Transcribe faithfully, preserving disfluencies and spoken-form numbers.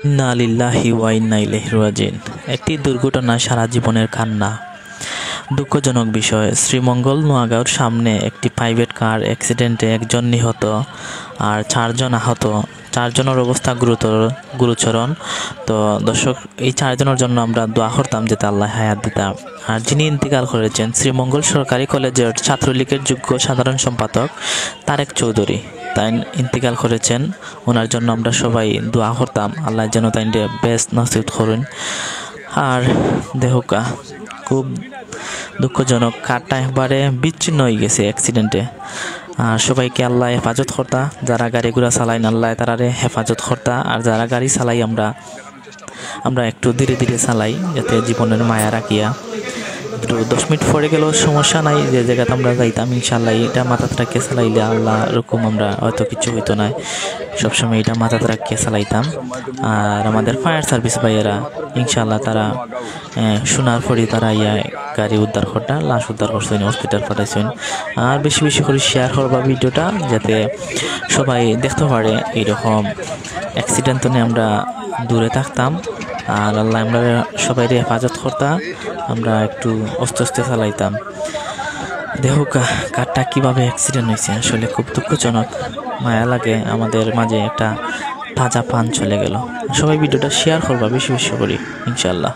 ইন্না লিল্লাহি ওয়া ইন্না ইলাইহি রাজিউন। একটি দুর্ঘটনা সারা জীবনের কান্না। দুঃখজনক বিষয়, শ্রীমঙ্গল নোয়াগাঁওর সামনে একটি প্রাইভেট কার অ্যাক্সিডেন্টে একজন নিহত আর চারজন আহত। চারজনের অবস্থা গুরুতর, গুরুচরণ। তো দর্শক, এই চারজনের জন্য আমরা দোয়া করতাম যাতে আল্লাহ হায়াত দিতা। আর যিনি ইন্তিকাল করেছেন, শ্রীমঙ্গল সরকারি কলেজের ছাত্রলীগের যোগ্য সাধারণ সম্পাদক তারেক চৌধুরী, তাইন ইন্তিকাল করেছেন। ওনার জন্য আমরা সবাই দোয়া করতাম, আল্লাহ যেন তাইনরে বেহেস্ত নসিব করইন। আর দেখউক্কা, খুব দুঃখজনক, কারটা একবারে বিচ্ছিন্ন হয়ে গেছে অ্যাক্সিডেন্টে। আর সবাইকে আল্লাহ হেফাজত করতা, যারা গাড়ি ঘোড়া চালাইন আল্লাহ তারারে হেফাজত করতা, আর যারা গাড়ি চালাই আমরা, আমরা একটু ধীরে ধীরে চালাই, যাতে জীবনের মায়া রাখিয়া। একটু দশ মিনিট পরে গেলেও সমস্যা নাই, যে জায়গাতে আমরা যাইতাম ইনশাআল্লাহ এটা মাথাত রাখিয়া চালাইলে আল্লাহ রকম আমরা হয়তো কিছু হইতো না, সবসময় এটা মাথাত রাখিয়া চালাইতাম। আর আমাদের ফায়ার সার্ভিস ভাইয়েরা ইনশাআল্লাহ তারা, আহ, শোনার পরে তারা ইয়া গাড়ি উদ্ধার করতা, লাশ উদ্ধার করছইন, হসপিটাল পাঠাইছইন। আর বেশি বেশি করে শেয়ার করবা ভিডিওটা, যাতে সবাই দেখতে পারে এইরকম অ্যাক্সিডেন্ট থেকে আমরা দূরে থাকতাম। আর আল্লাহ আমরা সবাইরে হেফাজত করতা, আমরা একটু আস্তে আস্তে চালাইতাম। দেখউক্কা, কারটা কিভাবে অ্যাক্সিডেন্ট হয়েছে, আসলে খুব দুঃখজনক। মায়া লাগে, আমাদের মাঝে একটা তাজা প্রাণ চলে গেল। সবাই ভিডিওটা শেয়ার করবা বেশি বেশি করি ইনশাআল্লাহ।